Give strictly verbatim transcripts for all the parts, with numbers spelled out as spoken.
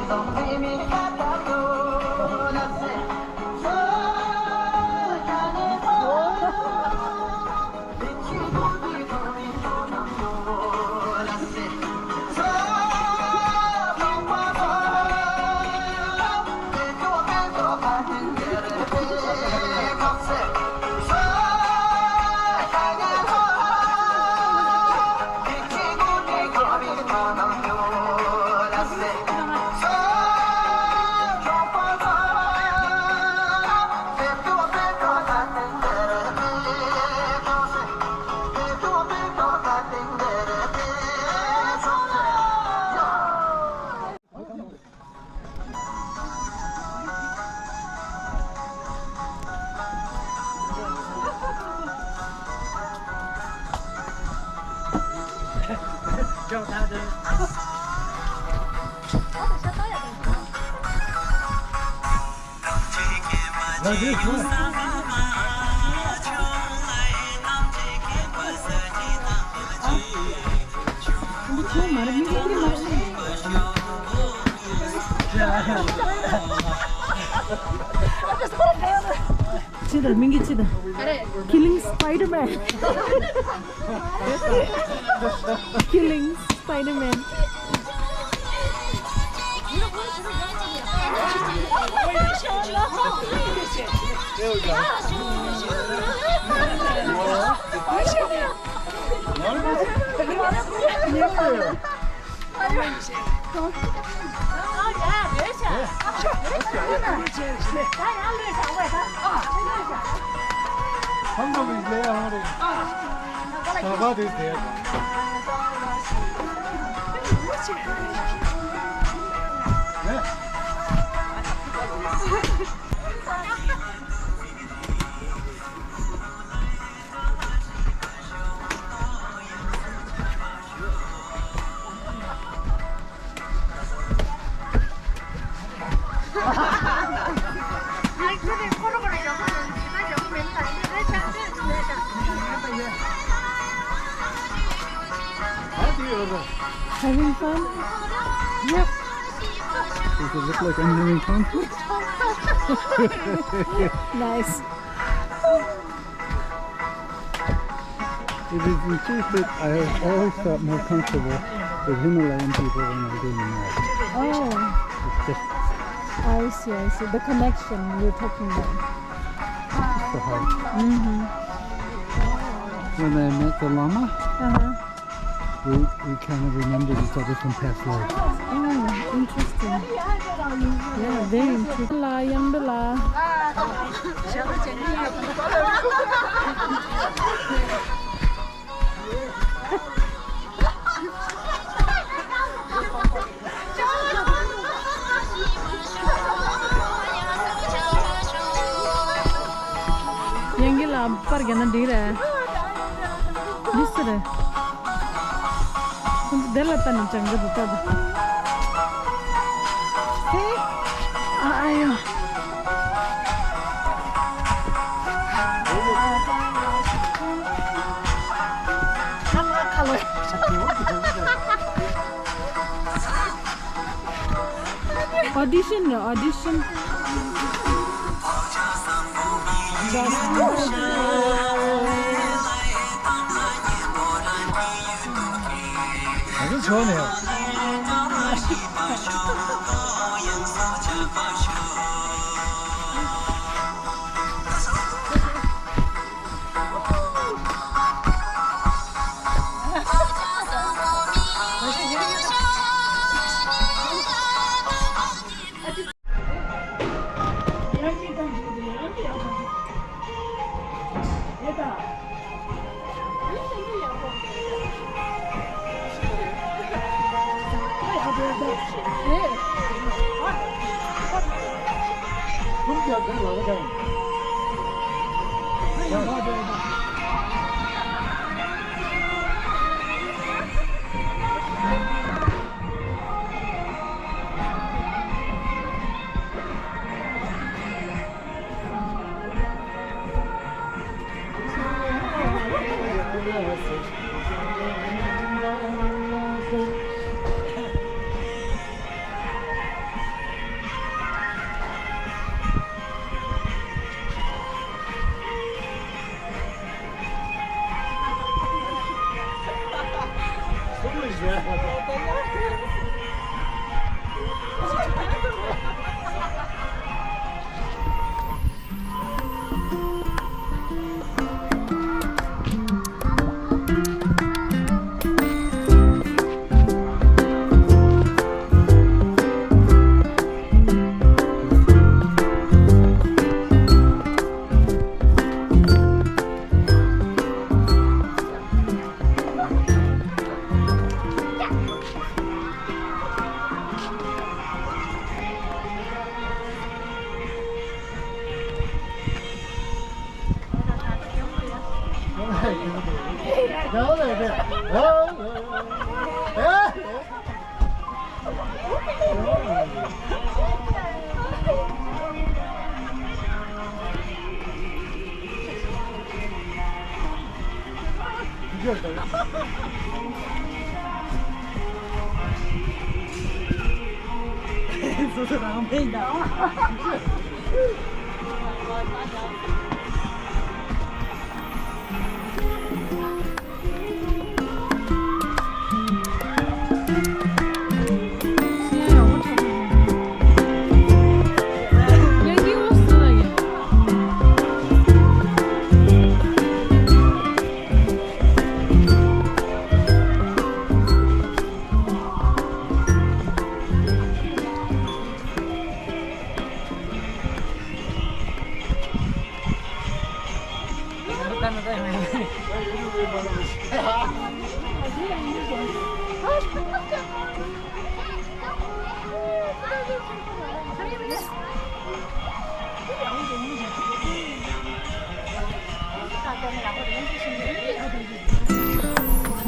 ཅི་དང་མིང་གི་ཅི་དང་། Killing Spider-Man. Killing Spider-Man. Having fun? Yep. Does it look like I'm having fun? Nice. It is in case that I have always felt more comfortable with Himalayan people than I do Myanmar. Oh. It's just I see, I see. The connection you're talking about. It's the heart. Mm-hmm. When I met the Lama, uh-huh. We, we kind of remembered each other from past lives. Oh, interesting. Yeah, very interesting. ལ་ཡང་འདི་ལ། ཡང་གི་ལ་པར་རྒྱ་ན་འདི་རེད། འདི་སུ་རེད། ཁོང་ཚོ་དེ་ལ་ལྟ་ནས་ཅང་གི་འདུག་ལྟ་དང་། ཨ་ཨ་ཡོ། Audition, audition. Just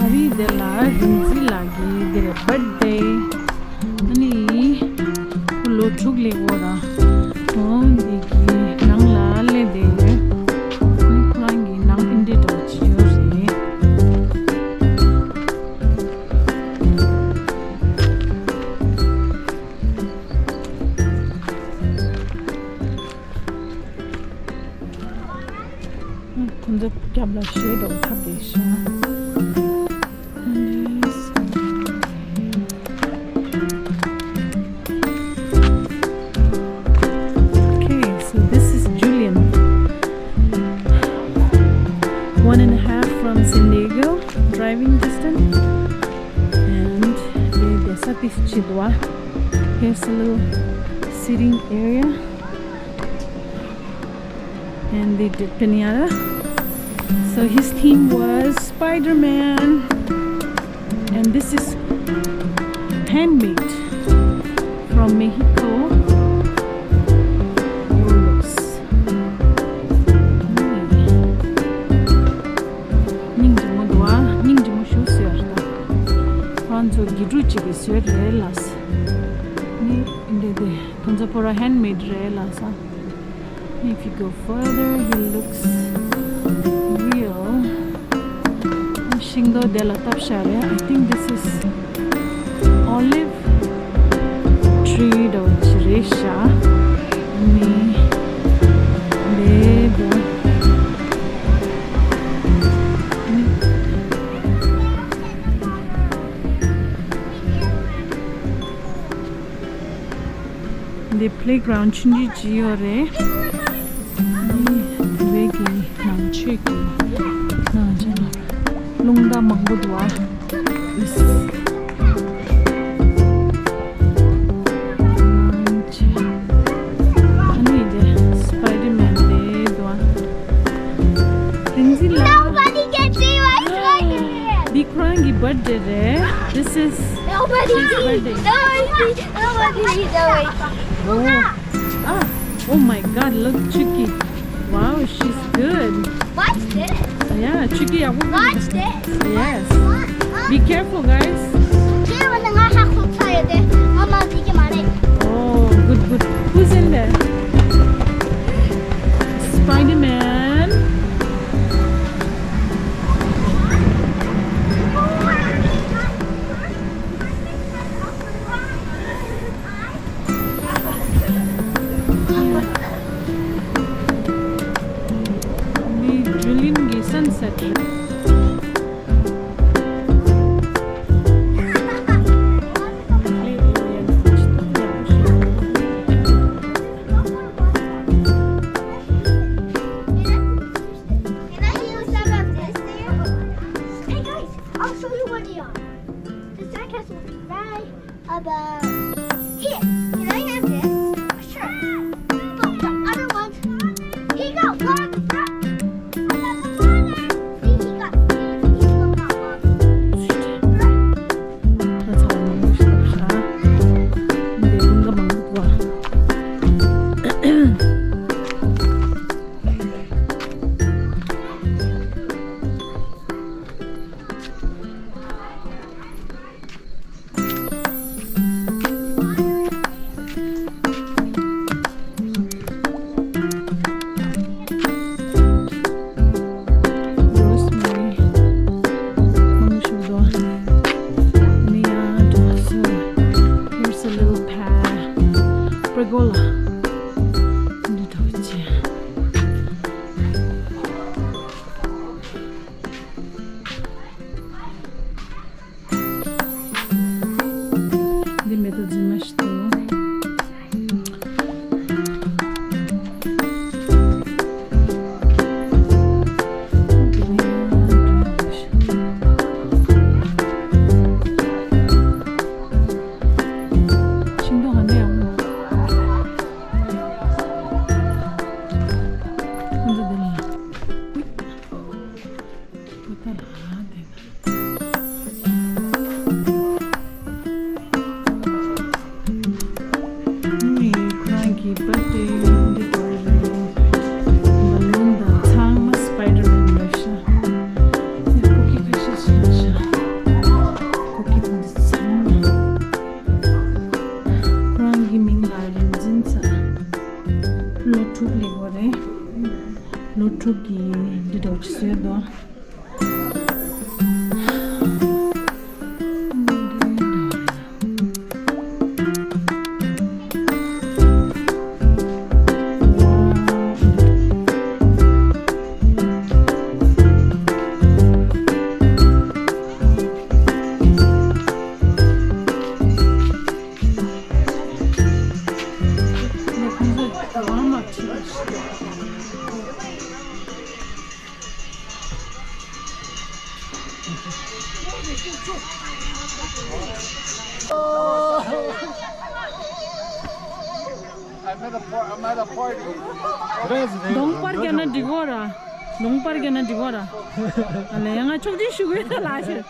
ཨ་རི་དེ་ལ་རིག་འཛིན་ལགས་ཀྱི་དེ་རེད་བར་ཐི་ཌེ། ཨ་ནི་ཁོ་ལོ་དྲུག་ལས་འོ་ར། འོ་འདི་གི་ནང་ལ་སླེབས་བསྡད་ཡོད། ཨ་ནི་ཁོ་རང་གི་ནང་ཨིན་འདྲེ་འདྲ་བོ་ཅིག་ཡོད་རེད། ཁོང་ཚོ་རྒྱབ་ལ་གཞས་འདྲ་བོ་འཁྲབ་བསྡད་ཤག Okay, so this is Julian. One and a half from San Diego, driving distance. And they, they set this chidwa. Here's a little sitting area. And they did pinata. So his theme was Spider-Man. And this is handmade from Mexico. Oh, looks. སྙིང་རྗེ་མོ་འདུག་ཨ། སྙིང་རྗེ་མོ་ཞིག་བཟོས་ཡོད་རེད་ད། ཁོང་ཚོ་དགེ་ཕྲུག་ཅིག་གིས་བཟོས་རེད་ལགས། ནི་འདི་འདི་ཁོང་ཚོ་ཕོ་ར་ཧན་མེད་རེད་ལགས་སོ། If you go further, he looks real. ཤིང་ཏོག་དེ་ལ་བཏབ་ཤག་རེད། I think this is olive tree འདྲ་བོ་ཅིག་རེད་ཤག་ནི་ལེ་འདུག་འདི་པི་ལེ་གྷ་རའུན་ཌི་ཆུང་ཆུང་ཅིག་ཡོད་རེད། འདི་བོད་ཀྱི་ནང་ཆོས་ཀྱི་ནང་ཆེན་རླུང་རྟ་མང་པོ་འདུག་ཨ། ཨིས། ཨ་ནི་འདི་སི་པའི་ཌར་མན་དེ་འདུག་ཨ། རིག་འཛིན་ལགས། Nobody can see my Spider-Man. འདི་ཁོ་རང་གི་བར་ཐི་ཌེ་རེད། This is Nobody his see. Birthday. Nobody see. Nobody see. Nobody. Oh. Ah. Oh my God, look, Chucky. Wow, she's good. Watch this. Yeah, Chucky, I will Watch this. Yes. What? What? Be careful, guys. ཁྱེད་ང་ཧ་ཁོ་ཚ་ཡོད་དེ། ང་མ་འགྲིག་གི་མ་རེད། Oh, good, good. Who's in there? Spider-Man. འདི་ཇུ་ལིན་གྱི་སན་སེཊ་རེད། Here, can I have this? Sure. But the other one, he got one. I got the one. He got, he got one. That's how I'm gonna stop. Rosemary, མང་ཤོས་དོ། ནི་ཡང་དོ། So, here's a little path. Pergola. འདི་དོ་ཅི། འདི་མེ་ཏོག་རྫུན་མ་ཞིག་འདུག་ཤིང་སྡོང་ཧ་ནས་ཡོང་། ཁོང་ཚོ་འདི་ལ། པོ་ཏ་ལ་དེ་ན། ནི་ཁོ་རང་གི་བར་ཐི་ཌེ་འདི་འདྲ་རེད། བ་ལུན་དང་ཚང་མ་སི་པའི་ཌར་མེན་རེད་ཤག་ཡ། ཀོ་ཀི་ཁ་ཤས་ཤིག་ལ་ཤག་ཀོ་ཀི་དང་ཚང་མ། ཁོ་རང་གི་མིང་ལ་རིག་འཛིན་ཚེ་ལོ་དྲུག་སླེབས་པ་རེད། ལོ་དྲུག་གི་འདི་འདྲ་ཅིག་བཟོས་འདུག I'm at a par- I'm at a party. གདོང་པར་རྒྱག་ན་འགྲིག་གོ་ར། གདོང་པར་རྒྱག་ན་འགྲིག་གོ་ར། ཨ་ལས་ཡང་ང་ཕྱོགས་སྒྲིག་ཞུ་གི་ཡོད་ད་ལགས་ཤེ།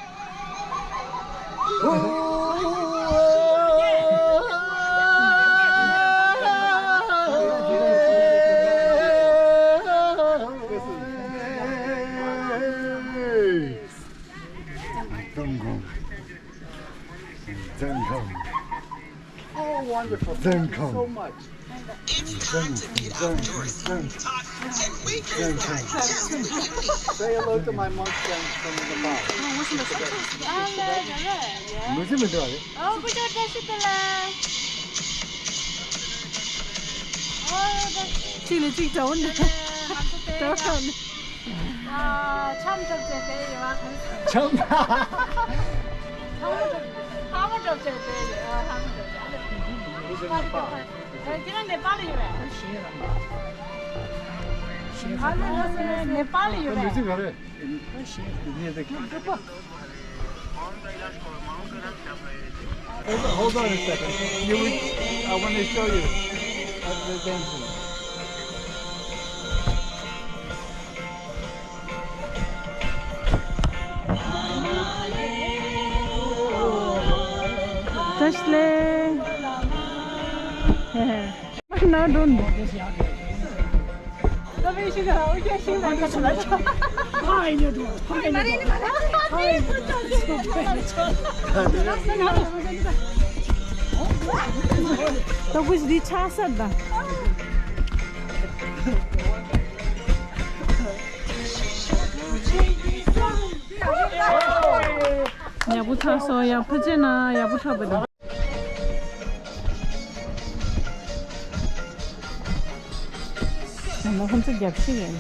Oh, wonderful. Thank you so much. It's time to get outdoorsy. Say hello to my monk friends from Nepal. གཅིག་ལ་གཅིག་འདྲ་བོ་འདྲ། འདྲ་བོ་འདྲ། ཨ། ཆམ་གྲབས་བྱས་ཏེ་ཡོད་པ་གང་ཟེར། ཆམ། ལྷ་མོ་གྲབས། ལྷ་མོ་གྲབས་བྱས་ཏེ་ཡོད། ལྷ་མོ་གྲབས་བྱས། ཨ། ཁྱེད་རང་ནེ་པཱལ་ལ་ཡོད་པས། ཨ་ནི་ནེ་པཱལ་ལ་ཡོད་པས། Hold on, hold on a second. You will, I want to show you at the dancing. Touch le. Na don. Takush di chasa da. ཡག་པོ་ཆགས་སོང་། ཡག་པོ་བྱས་ན་ཡག་པོ་ཆགས་པ་དང་། ང་ཁོང་ཚོ་རྒྱབ་ཤིག་ཡིན།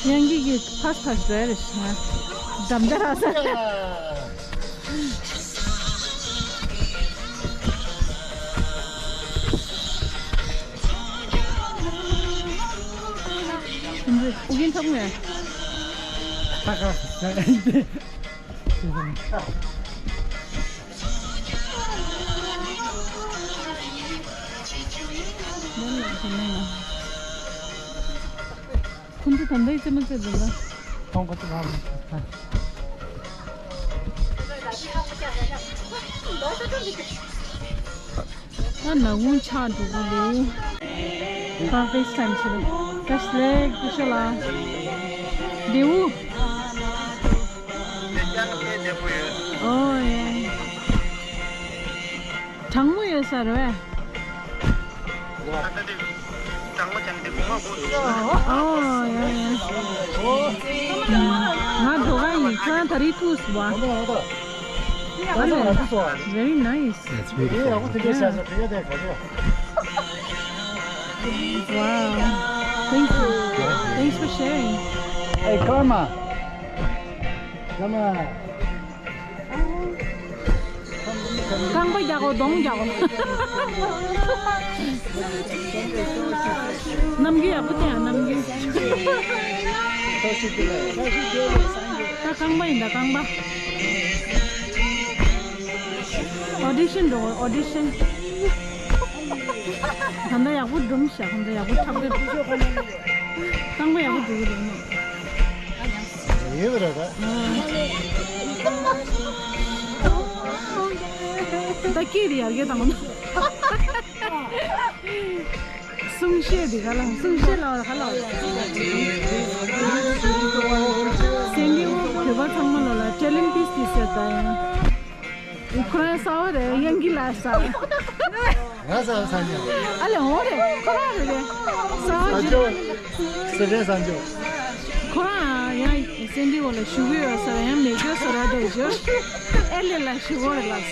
ཡང་གི་གི་ཕ་སི་ཕ་སི་རེད་ཤ། འགྲམ་ད་ར་ས། ཨུ་རྒྱན་ཐོབ་ངེས། ད་ག་ཁོང་ཚོ་ད་ལྟ་ཡི་ཙེ་མ་ཙེ་འདུག་ན། ཁོང་ཁོ་ཚོ་ལ། ད་ནག་ཁུང་ཆགས་འགྲོ་གི་འདུག་ད་ཕེ་སི་ཊའིམ་བྱེད་རོགས། བཀྲ་ཤིས་བདེ་ལེགས། སྐུ་ཞབས་ལགས། བདེ་པོ། ཨོ་ཡ། གྲང་མོ་ཡོད་ས་རེད་པས། གྲང་མོ་ཅན་དེ་གོང་མ་གོང་དུ། ཨོ་ཡ་ཡ། ང་འགྲོ་ག་ཡིན། ཁྱོད་རང་ད་རེས་ཐུག་སོང་བ། Very nice. That's beautiful. Yeah. Wow. Thank you. Thanks for sharing. Hey, Karma. Karma. རྐང་པ་རྒྱག་གོ་གདོང་རྒྱག་གོ། ནམ་རྒྱུན་ཡག་པོ་བསྟན་ཡ། ནམ་རྒྱུན། ད་རྐང་པ་ཡིན་ད་རྐང་པ། ཨོ་ཌི་ཤན་འགྲོ། ཨོ་ཌི་ཤན། ད་ལྟ་ཡག་པོ་སྒྲུབ་ཤག་ད་ལྟ་ཡག་པོ་འཁྲབ་རེད། རྐང་པ་ཡག་པོ་འགྲོ་གི་རེད་མོ། ཡིན་པ་རེད་ད། ད་སྐད་དེ་ཡར་རྒྱས་བཏང་ན། གསུང་བཤད་འདི་ག་ལ། གསུང་བཤད་ལ་ག་ལ། སེན་ཌི་ཨོ་བོད་པ་ཚང་མ་ལོ་ལ་ཊེ་ལེན་ཊི་པིས་ཏི་ཟེར་ད་ཡང་། ཁོ་རང་གསར་པ་རེད། ཡང་གི་ལ་གསར་པ། ང་གསར་པ་གསར་ཉོ། ཨ་ལེ་འོ་རེད། ཁོ་རང་རེད་རེད། གསར་པ་ཅིག་སེ་རེད་གསར་ཉོ། ཁོ་རང་ཡང་སེན་ཌི་ཨོ་ལ་བཞུགས་ཡོད་ས་ཡང་མེ་ཇོ་སོ་ར་དོ་ཇོ། ཨེ་ལེ་ལ་བཞུགས་ཡོད་རེད་ལགས།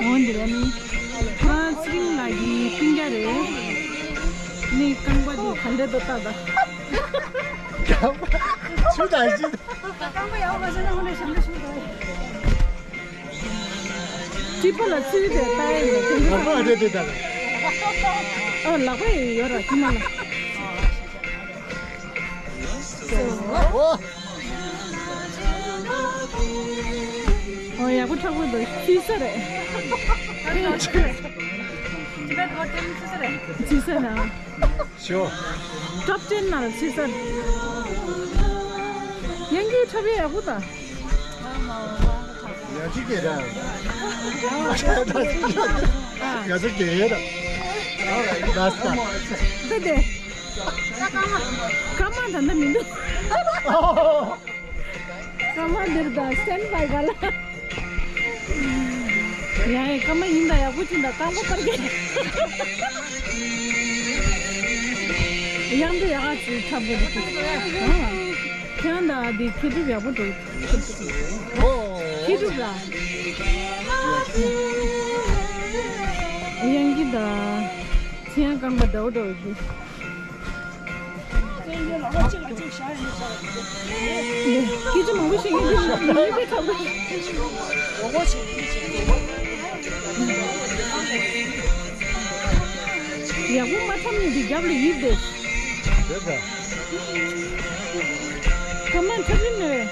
འོ་འདི་རེད་ནི། ཁོ་རང་ཚེ་རིང་ལགས་ཀྱི་སྤུན་ཀྱག་རེད། ནི་རྐང་པ་འདི་ག་འདྲ་འདུག་ལྟ་ད། ཆུ་དང་ཤིང་། རྐང་པ་ཡག་པོ་མ་བཟོས་ན་ཧོན་ལས་ཞང་ལས་ཞུ་དགོས། ཀྲི་པོ་ལ་ཚུད་དེ་ལྟ་ཡི་མེད། ཨ་ཨ་རེད་རེད་ད། ཨ་ལག་པ་ཡི་ཡོད་ར་ཀྲི་མ་ལ། ཨོ། ཨོ་ཡག་པོ་འཁྲབ་གི་འདུག་ཚིག་ས་རེད། ཚིག་ས་རེད། Sure. Top ten ནང་ཚུད་ས། ཡང་གི་འཁྲབ་ཡག་པོ་ད། ཡ་ཅི་ཀེ་ར། ཡ་ཅི་ཀེ་ར། ལ་སི་ཊི། དེ་དེ། སྐར་མ་ད་ལྟ་མི་འདུག་སྐར་མ་འདིར་ད་stand by ག་ལ། ཡ་ཡ་སྐར་མ་ཡིན་ད་ཡག་པོ་ཅིག་ད་རྐང་པ་པར་གྱི། ཡང་འདི་ཡག་ག་ཅིག་འཁྲབ་དགོས་འདུག་ཨ། ཁྱེད་རང་ད་འདི་མཁས་གྲུབ་ཡག་པོ་འདུག་ཨོ། མཁས་གྲུབ་ལ། ཡང་གི་ད་ཚེ་ཡང་རྐང་པ་འདྲ་བོ་འདྲ་བོ་ཞིག་སྐད་ཆ་མང་པོ་བཤད་མཁན་དེ་མི་མི་དཔེ་ཐོབ་པ། ཡག་པོ་མ་འཁྲབ་ནས་འདི་རྒྱབ་ལ་ཡིབ་བསྡད། རེད་ད། ཁ་མ་འཁྲབ་ཡིན་ནི་རེད།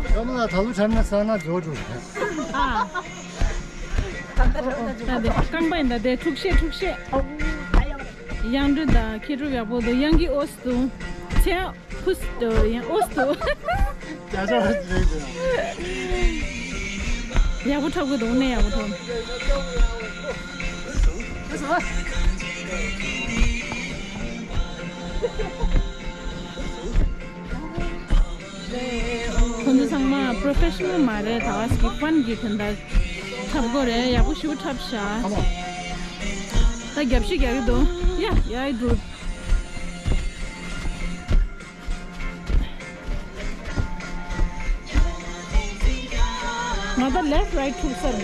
ཀ་མ་ལ་ད་ལོ་འཁྲབ་ན་ས་ན་རྫོགས་འགྲོ། ཨ། ད་དེ་རྐང་པ་ཡིན་ད་དེ་འཁྲུག་ཤེས་འཁྲུག་ཤེས། ཡང་འདྲི་ད་མཁས་གྲུབ་ཡག་པོ་འདུག་ཡང་གི་ཨོ་སི་འདུག་ཚེ་ཕུས་འདུག་ཡང་ཨོ་སི་འདུག་ཡག་པོ་འཁྲབ་གི་འདུག་གནས་ཡག་པོ་འཁྲབ། ཁོང་ཚོ་ཚང་མ་པོ་རོ་ཕེ་ཤ་ནལ་མ་རེད། ད་ག་ཞིག་ཕན་གྱི་དོན་དག་འཁྲབ་དགོས་རེད། ཡག་པོ་ཞིག་འཁྲབ་ཤག་ད་རྒྱབ་ཤིག་རྒྱག་གི་འདུག་ཡ་ཡ་འགྲུབ། ང་ད་left right འཁྲུག་ས་རེད།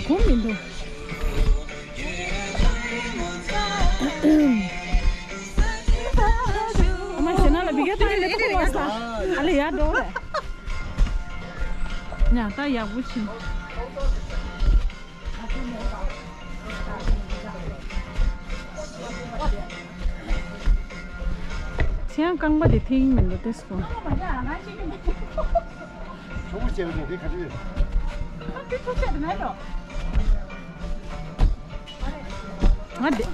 བུ་མི་འདུག་ཨ་མ་ཞེ་ན་ལ་བི་ག་ཏི་ལེ་ཏོ་ཁོ་བ་ས། ཨ་ལེ་ཡ་འགྲོ་རེ། ཉ་ད་ཡག་པོ་ཕྱིན། ཚེ་ཡང་རྐང་པ་དེ་འཐེན་གྱི་མི་འདུག་ལྟོས་སོ། ཆུང་ངུ་བྱས་པ་དེ་ག་ཚོད་རེད། ཨ་དེ་ཐུག་ཆད་དེ་མེད་དོ། ང་དེ།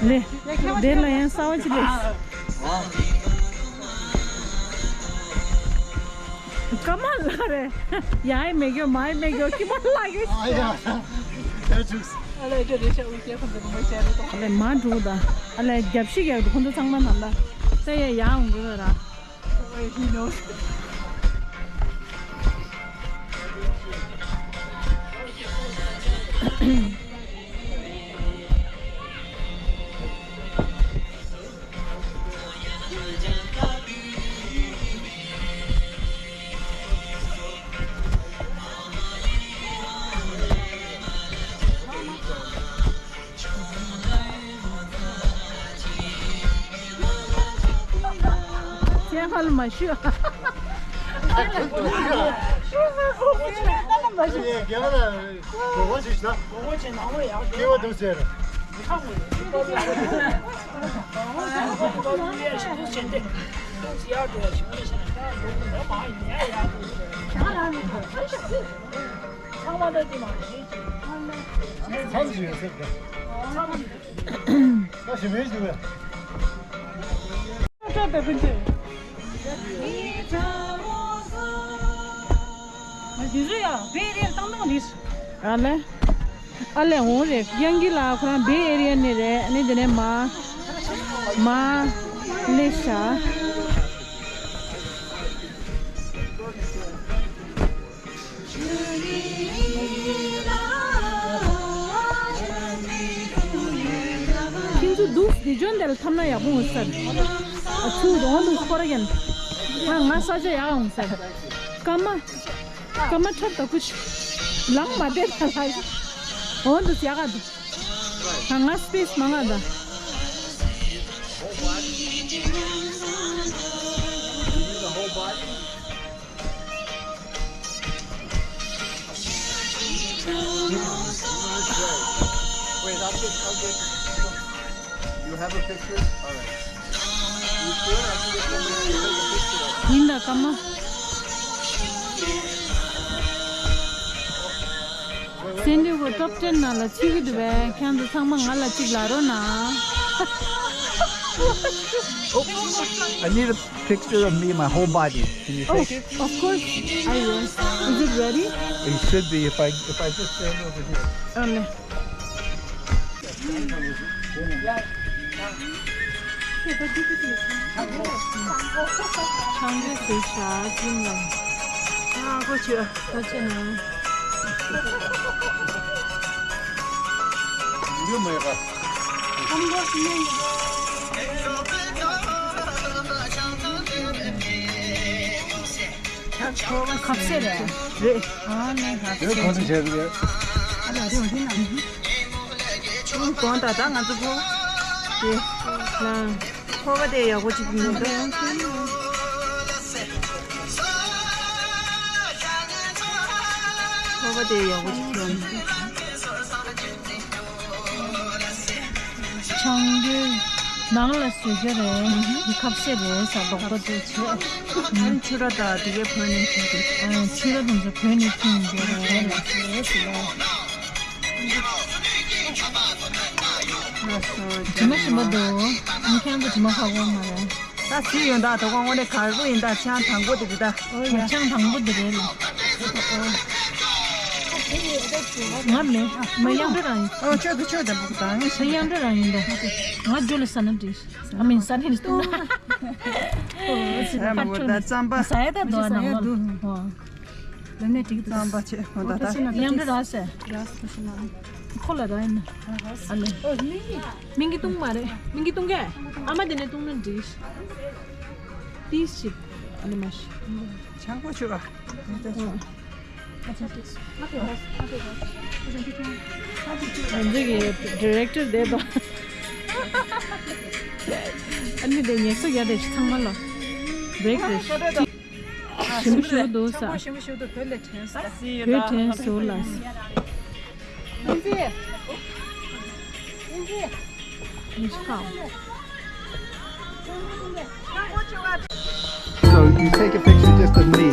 ལེ། དེ་ལ་ཡང་གསར་བ་ཅིག་ལེ། སྐར་མ་ལ་རེ། ཡའི་མེ་གྱོ་མའི་མེ་གྱོ་ཁྱི་མ་ལ་གྱོ། ཨ་ཡ། ཨ་ལེ་མ་འགྲོ་ད། ཨ་ལེ་རྒྱབ་ཤིག་ཡག་འདུག་ཁོང་ཚོ་ཚང་མ་ནང་ལ། ས་ཡ་ཡ་འོང་གི་ར། Wait, he knows. ཅན་ཧལ་མ་ཤུ། ཨ་ལེ། ཨ་ལེ་འོང་རེད། དབྱངས་སྐྱིད་ལགས་ཁོ་རང་བེ་ཨེ་རི་ཡ་ནས་རེད། ཨ་ནི་དེ་ནས་མ། མ། ལེ་ཤ། ཁྱེད་ཚོ་འདུག་སེ་ཇོན་དེ་ལ་འཐམ་ན་ཡག་པོ་འོང་ས། ཨ་ཚུགས་འོང་འདུག་སྐོར་རྒྱན། ང་ང་ས་ཆ་ཡག་འོང་ས། སྐར་མ། སྐར་མ་ཁྲབ་ད་ཁུ་ཆུ། ལང་མ་བདེ་ད་ལ། འོང་འདུག་ཡག་ག་འདུག་ང་ང་སི་པེ་སི་མང་ང་ད། Wait, I'll get, I'll get. You have a picture? All right. You sure? I can get somebody to take a picture of it. ཡིན་ད་སྐར་མ། སེན་ཌི་ཡེ་གོ་ཊོབ་ཊེན་ནང་ལ་ཚུད་ཀྱི་འདུག་པས། ཁྱེད་ཚོ་ཚང་མ་ང་ལ་གཅིག་ལབ་རོགས་གནང་། I need a picture of me, my whole body. Can you take it? Of course, I will. Is it ready? It should be if I, if I just stand over here. ཨ་ལེ། ཆང་གི་ཟེར་ཤག་ཅིང་ལ། ཨ་ཁོ་ཆོས་ཁ་ཆེ་ན། འདི་མ་ཡག་ག་ཁ་ཟས་རེད། རེད། ཨ་ནི་ཁ་ཟས། དེ་ག་ཚོད་བྱས་རེད། ཨ་ལ་རེད་འདི་ན། གོང་ད་ད་ང་ཚོ་ཕོ་བ་དེ་ལ་ཕོ་བ་དེ་ཡག་པོ་ཅིག་མི་འདུག་ཕོ་བ་དེ་ཡག་པོ་ཅིག་ཁྱོད་མི་འདུག་ཆང་རྒྱུ་ནང་ལ་བཟོས་རྒྱུ་རེད། འདི་ཁ་ཟས་རེད་ཟེར་ལོག་པ་ཚོས་བྱས། ཨ་ནི་ཕྱུ་ར་དང་དེ་གའི་བོད་ནས་ཁྱེར་གྱི། ཨ་ཕྱུ་ར་དང་ཚོ་བོད་ནས་ཁྱེར་ཡོང་རྒྱུ་རེད་ཟེར་ལ། དྲི་མ་ཞིམ་པོ་འདུག་ཨ་ཁྱེད་ཚོ་དྲི་མ་ཁ་པོ་མ་རེད། ད་སུས་ཡོང་ད་དོ་དགོང་དངོས་གནས་གར་པོ་ཡིན་ད། ཆང་དང་པོ་དེ་རེད་ད། ཨོ་ཡ། ཆང་དང་པོ་དེ་རེད་ལ། ང་མེད། མ་དབྱངས་སྒྲོལ་རང་ཡིན། ཨོ་ཆོས་དུ་ཆོས་དང་པོ་དང་ངས་ཤེས། དབྱངས་སྒྲོལ་རང་ཡིན་ད། ང་ཇོ་ལ་ས་ན་འདྲི། ཨ་མིན་ས་ནས་འདྲི་ཐུབ་ན། ཨོ་ས་ན་འདྲི་ད་རྩམ་པ། ས་ཡ་ད་དོ་ནང་ལ། ལས་ནས་འགྲིག་འདུག་རྩམ་པ་ཆེ་ཁོ་ད་ད། ཉམས་འདྲ་ར་ཟེར། ཁོ་ལ་ར་ཡིན་ན། ཨ་ལེ། མིང་གི་བཏུང་མ་རེད། མིང་གི་བཏུང་གས། ཨ་མ་དེ་ནས་བཏུང་ན་འགྲིག་ཏིས་ཞིག་ཨ་ལེ་མ་ཤི། ཆང་པོ་ཆུ་བ། ང་ཚོ་གི་ཌི་རེག་ཊར་དེ་དང་། ཨ་ནི་དེ་ངལ་གསོ་རྒྱག་དེ་ཚང་མ་ལ་བྷི་རེག་རེད། ཞིམ་པོ་ཞིག་འདུག་ས། ཞིམ་པོ་ཞིག་འདུག་བོད་ལ་དྲན་སོང་། བོད་དྲན་སོང་ལ། ཨིན་ཇི། ཨིན་ཇི། ཨིན་ཇི་ཁའོ། So you take a picture just of me